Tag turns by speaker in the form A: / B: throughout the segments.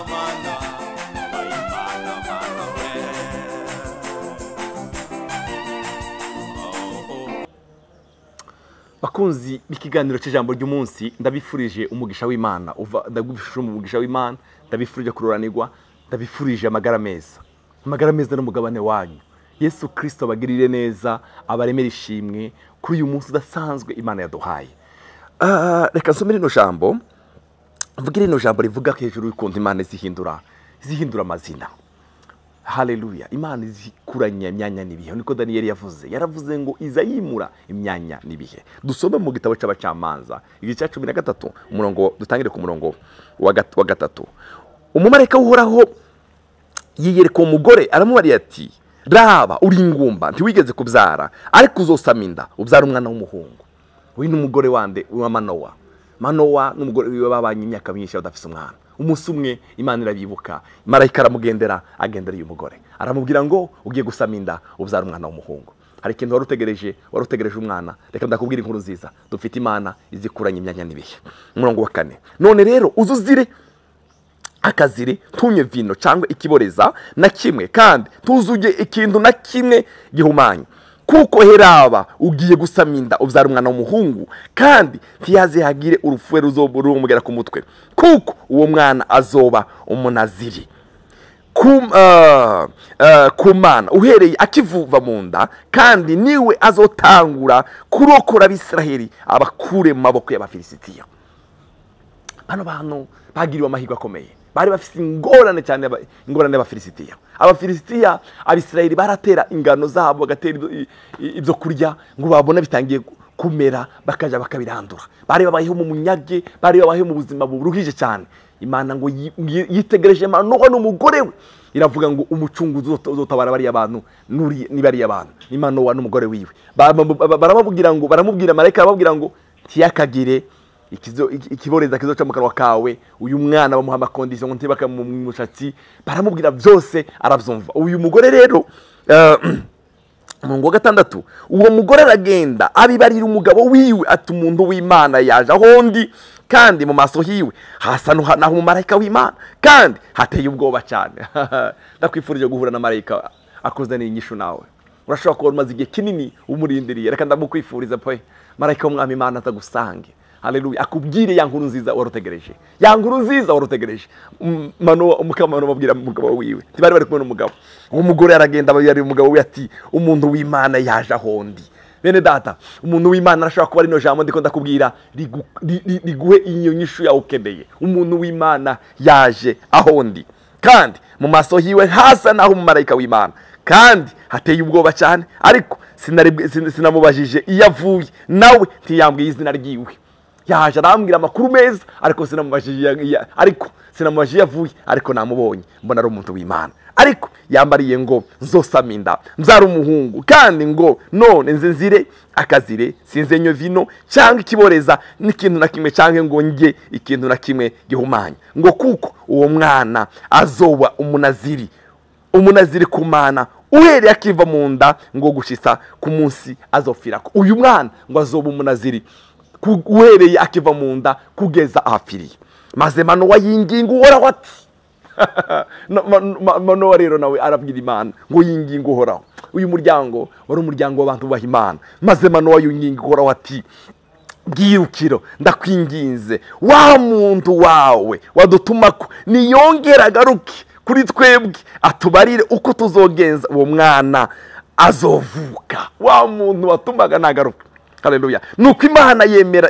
A: Mana, wabaye Imana, Mana we. Oh, oh.
B: Bakunzi b'ikiganiro cy'ijambo ry'umunsi, ndabifurije umugisha w'Imana, ndabifurije umugisha w'Imana, ndabifurije kuroranirwa, ndabifurije amagara meza, amagara meza n'umugabane wanyu. Yesu Kristo abagirire neza, abaremere ishimwe kuri uyu munsi udasanzwe Imana yaduhaye. Reka nsome rino jambo, mvuge rino jambo rivuga hejuru y'ukuntu Imana zihindura amazina. Haleluya. Imana izikuranya imyanya n'ibihe, niko Daniel yavuze. Yaravuze ngo iza yimura imyanya n'ibihe. Dusome mu gitabo cy'abacamanza igice cya 13, umurongo, dutangire ku murongo wa 3. Umumarayika w'Uhoraho yiyereka umugore aramubariye ati: raba uri ingumba ntiwigeze kubyara, ariko uzosama inda ubyara umwana w'umuhungu. Uyu ni umugore wande wa Manowa. Manowa n'umugore wiwe babanye imyaka myinshi badafise umwana. Umunsi umwe Imana irabibuka, marayika aramugendera, agendera uyu mugore aramubwira ngo ugiye gusama inda ubyara umwana w'umuhungu. Hari ikintu wari utegereje, wari utegereje umwana. Reka ndakubwira inkuru nziza, dufite Imana izikuranya imyanya n'ibihe. Umurongo wa 4: none rero uzuzire akazire, tunye vino cyangwa ikiboreza na kimwe, kandi tuzuge ikintu na kimwe gihumanye, kuko heraba ugiye gusama inda ubyara umwana w'umuhungu, kandi ntiyazihagire urupfu ruzomugera ku mutwe, kuko uwo mwana azoba umunaziri ku Mana uhereye akivuva mu nda, kandi niwe azotangura kurokora Abisiraheli abakure mu maboko y'Abafilisitiya. Bano bantu bagiriwe amahirwe akomeye, bari bafite ingorane cyane, ingorane y'Abafilisitiya. Abafilisitiya, Abisiraheli baratera ingano zabo, bagatera ibyo kurya, ngo babona bitangiye kumera bakaja bakabirandura. Bari babayeho mu munyage, bari babayeho mu buzima buruhije cyane. Imana ngo yitegereje Manowa n'umugore we, iravuga ngo umucunguzi uzotabara bariya bantu ni bariya bantu. Ni Manowa n'umugore wiwe. Baramubwira ngo, baramubwira, marayika arababwira ngo ntiyakagire ikiboreza kizoca mu kanwa kawe. Uyu mwana bamuha amakondisiyo ngo ntibaka mu mushatsi, baramubwira byose arabyumva. Uyu mugore rero, umurongo wa 6, uwo mugore aragenda abibarira umugabo wiwe ati umuntu w'Imana yaje aho ndi, kandi mu maso hiwe hasa naho umumarayika w'Imana, kandi hateye ubwoba cyane. Ndakwifurije guhura na marayika akuzaniye inyishu nawe. Urashobora kuba umaze igihe kinini umurindiriye, reka ndamukwifuriza pe, marayika w'Umwami Imana atagusange. Haleluya, akubwire ya nkuru nziza warutegereje, ya nkuru nziza warutegereje. Manowa, umukamano babwira umugabo wiwe, ntibari bari kumwe n'umugabo. Uwo mugore aragenda ababwira umugabo we ati umuntu w'Imana yaje aho ndi. Bene data, umuntu w'Imana arashobora kuba rino jambo ndiko ndakubwira riguhe iyo nyishu yawe ukeneye. Umuntu w'Imana yaje aho ndi, kandi mu maso hiwe hasa naho umumarayika w'Imana, kandi hateye ubwoba cyane, ariko sinamubajije iyo avuye, nawe ntiyambwiye izina ryiwe. Yaje arambwira amakuru meza, ariko sinamubajije, ariko sinamubajije yavuye, ariko namubonye mbona ari umuntu w'Imana. Ariko yambariye ngo nzosama inda nzara umuhungu, kandi ngo none nze nzire akazire, sinze vino cyangwa ikiboreza n'ikintu na kimwe, cyangwa ngo nge ikintu na kimwe gihumanye, ngo kuko uwo mwana azoba umunaziri, umunaziri ku Mana uhereye akiva mu nda ngo gushitsa ku munsi azopfirako. Uyu mwana ngo azoba umunaziri uhereye akiva mu nda kugeza ahapfiriye. Maze Manowa yinginga Uhoraho ati Manowa rero nawe arabwira Imana ngo yinginga Uhoraho. Uyu muryango wari umuryango w'abantu bubaha Imana. Maze Manowa yinginga Uhoraho ati bwirukiro ndakwinginze, wa muntu wawe wadutumako niyongera agaruke kuri twebwe, atubarire uko tuzogenza uwo mwana azovuka. Wa muntu watumaga nagaruka. Haleluya. Nuko Imana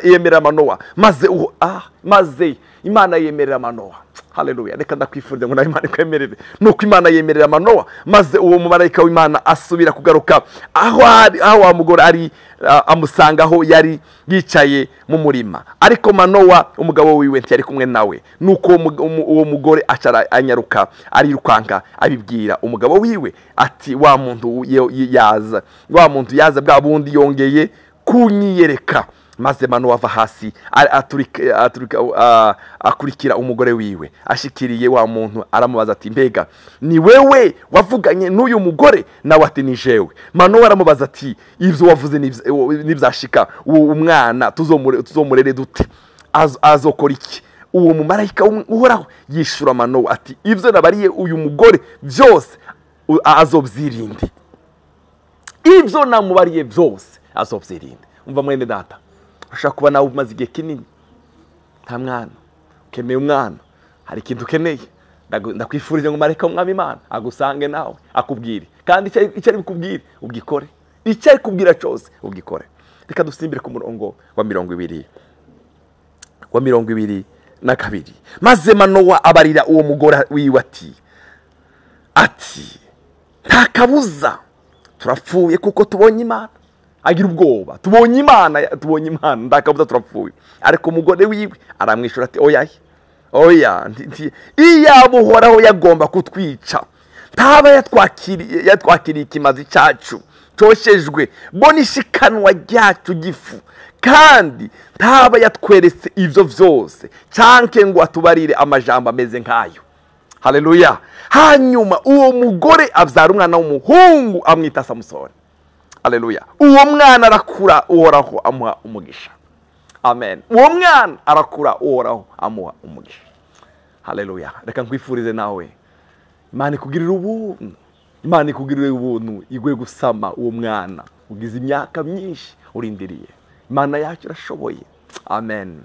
B: yemera Manowa, maze maze Imana yemerera Manowa. Haleluya. Reka ndakwifuriza ngo nawe Imana ikwemerere. Nuko Imana yemerera Manowa, maze uwo mumarayika w'Imana asubira kugaruka aho ari, aho wa mugore ari, amusanga aho yari yicaye mu murima. Ariko Manowa umugabo wiwe ntiyari kumwe nawe. Nuko uwo mugore acara anyaruka arirukanka abibwira umugabo wiwe ati wa muntu yaza, wa muntu yaza bwa bundi yongeye kunyiyereka. Maze Manowa ava hasi akurikira umugore wiwe, ashikiriye wa muntu aramubaza ati mbega ni wewe wavuganye n'uyu mugore? Nawe ati ni jewe. Manowa aramubaza ati ivyo wavuze nivyashika, uwo umwana tuzomurere dute? Azokora iki? Uwo mumarayika Uhoraho yishura Manowa ati ivyo nabariye uyu mugore byose azobyirinde, ivyo namubariye byose azobyirinde. Umva mwene data, ushaka kuba nawe umaze igihe kinini nta mwana, ukeneye umwana, hari ikintu ukeneye, ndakwifurije ngo marayika w'Umwami Imana agusange nawe akubwire, kandi icyo ari bukubwire ugikore, icyo ari kubwira cyose ugikore. Reka dusimbire ku murongo wa 22. Maze Manowa abarira uwo mugore wiwe ati nta kabuza turapfuye kuko tubonye Imana. Agira ubwoba, tubonye Imana, tubonye Imana, nta kabuza turapfuye. Ariko umugore wiwe aramwishura ati oya oya, iyaba Uhoraho yagomba kutwica ntaba yatwakiriye ikimazi cyacu coshejwe, bona ishikanwa ryacu gifu, kandi ntaba yatweretse ivyo vyose canke ngo atubarire amajambo ameze nkayo. Haleluya. Hanyuma uwo mugore abyara umwana w'umuhungu amwita Samusoni. Haleluya. Uwo mwana arakura, Uhoraho amuha umugisha. Amen. Uwo mwana arakura, Uhoraho amuha umugisha. Haleluya. Reka nkwifurize nawe Imana ikugirire ubuntu, Imana ikugirire ubuntu, igwe gusama uwo mwana ugize imyaka myinshi urindiriye. Imana yacu irashoboye. Amen.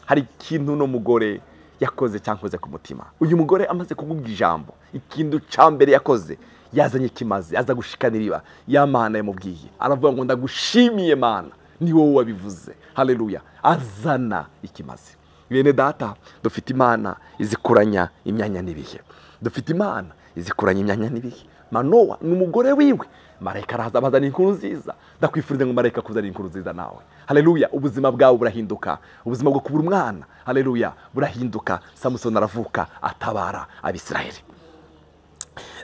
B: Hari ikintu no mugore yakoze cyankoze ku mutima. Uyu mugore amaze kuvuga ijambo, ikintu ca mbere yakoze, yazanye ikimazi, aza gushikanira iriba ya Mana yamubwiye. Aravuga ngo ndagushimiye Mana, ni wowe wabivuze. Haleluya. Azana ikimazi. Bene data, dufite Imana izikuranya imyanya n'ibihe. Dufite Imana izikuranya imyanya n'ibihe. Manowa n'umugore wiwe, marayika araza abazana inkuru nziza. Ndakwifuriza ngo marayika akuzanire inkuru nziza nawe. Haleluya. Ubuzima bwawe burahinduka, ubuzima bwo kubura umwana, haleluya, burahinduka. Samusoni aravuka atabara Abisirayeli.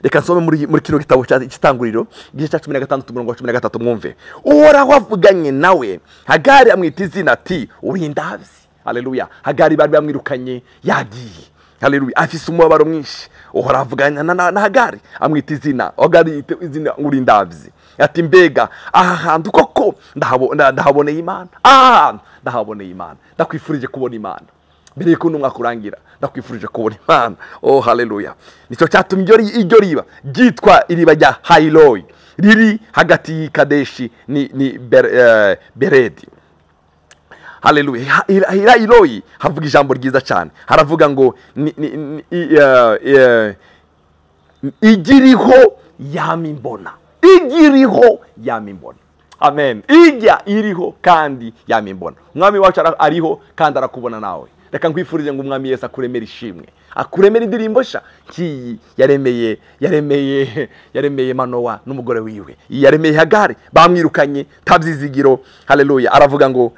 B: Reka nsome muri kino gitabo cy'Itanguriro igice cya 16 umurongo wa 13 mwumve. Uhoraho avuganye nawe, Hagari amwita izina ati uri indavyi. Haleluya. Hagari bari bamwirukanye yagiye. Haleluya. Afise umubabaro mwinshi. Uhoraho avugana na Hagari amwita izina, Hagari yita izina uri indavyi. Ati mbega aha hantu koko ndahaboneye Imana, aha hantu ndahaboneye Imana. Ndakwifurije kubona Imana mbere yuko umwaka urangira, ndakwifurije kubona Imana. Oh haleluya. Nicyo cyatumye iryo riba ryitwa iriba rya Hailoi, riri hagati y'Ikadeshi ni Beredi. Haleluya. Hailoi havuga ijambo ryiza cyane, haravuga ngo igiriho yamimbona, igiriho yamimbona. Amen. Ijya iriho kandi yamimbona. Umwami wacu ariho kandi arakubona nawe. Reka nkwifurije ngo Umwami Yesu akuremere ishimwe, akuremere indirimbo sha nkiyi yaremeye Manowa n'umugore wiwe, yaremeye Hagari bamwirukanye tabyizigiro. Haleluya. Aravuga ngo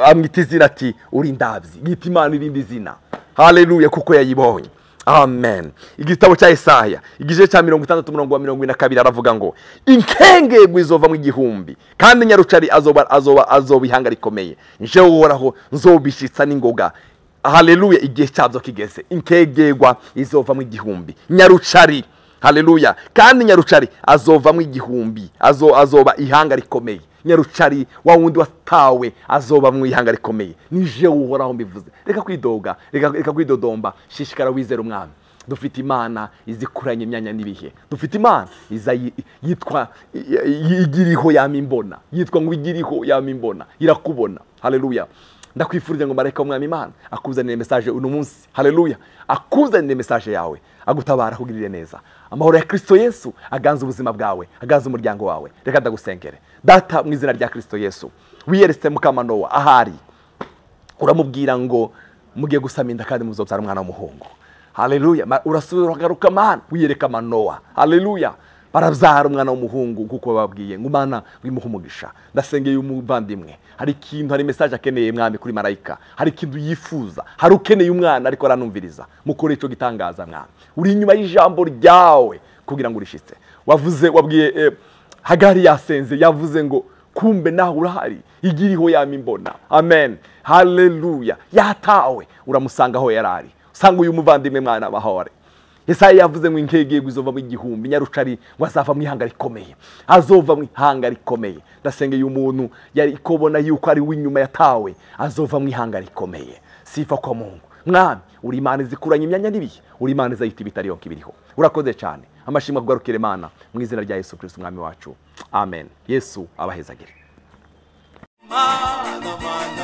B: amwita izina ati uri indavyi, yita Imana irindi zina. Haleluya, kuko yayibonye. Amen. Igitabo cya Isaya igice cya 60 umurongo wa 42 aravuga ngo inkengegwe izova mu 1000 kandi nyarucari azoba ihanga rikomeye, njewe Uhoraho nzobishitsa n'ingoga. Haleluya. Igihe cyabyo kigeze, inkegegwa izova mu 1000 nyarucari. Haleluya. Kandi nyarucari azova mu 1000, azoba ihanga rikomeye. Nyarucari wa wundi watawe azoba mu ihanga rikomeye. Nije Uhoraho mbivuze. Reka kwidoga, reka kwidodomba, shishikara wizera Umwami. Dufite Imana izikuranye imyanya n'ibihe. Dufite Imana iza yitwa igiriho yamimbona, yitwa ngo igiriho yamimbona, irakubona. Haleluya. Ndakwifurije ngo marayika w'Umwami Imana akuzanire message uno munsi. Haleluya. Akuzanire message yawe, agutabara, akugirire neza. Amahoro ya Kristo Yesu aganze ubuzima bwawe, aganze umuryango wawe. Reka ndagusengere. Data, mu izina rya Kristo Yesu, wiyeretse mukamanowa ahari, uramubwira ngo mugiye gusama inda kandi muzobyara umwana w'umuhungu. Haleluya. Urasubira uragaruka Mana, wiyereka Manowa. Haleluya. Barabyara umwana w'umuhungu kuko bababwiye ngo Mana wimuha umugisha. Ndasengeye umuvandimwe, hari ikintu, hari message akeneye Mwami kuri marayika, hari ikintu yifuza, hari ukeneye umwana ariko aranumviriza. Mukore ico gitangaza Mwami, uri inyuma y'ijambo ryawe kugira ngo urishitse. Wavuze, wabwiye Hagari yasenze, yavuze ngo kumbe nawe urahari, igiriho yamimbona. Amen. Haleluya. Yatawe uramusanga aho yarari, usanga uyu muvandimwe mwana bahore. Yesaya yavuze ngo inkegegwe izova mu 1000 nyarucari ngo azava mu ihanga rikomeye, azova mu ihanga rikomeye. Ndasengeye umuntu yari ikobona yuko ari w'inyuma yatawe, azova mu ihanga rikomeye. Sifa kwa Mungu. Mwami, uri Imana izikuranya imyanya n'ibihe, uri Imana izayita ibitariho kibiriho. Urakoze cyane. Amashimwe akugarukire Mana, mu izina rya Yesu Kristo umwami wacu. Amen. Yesu abahezagire.
A: Mana, mana.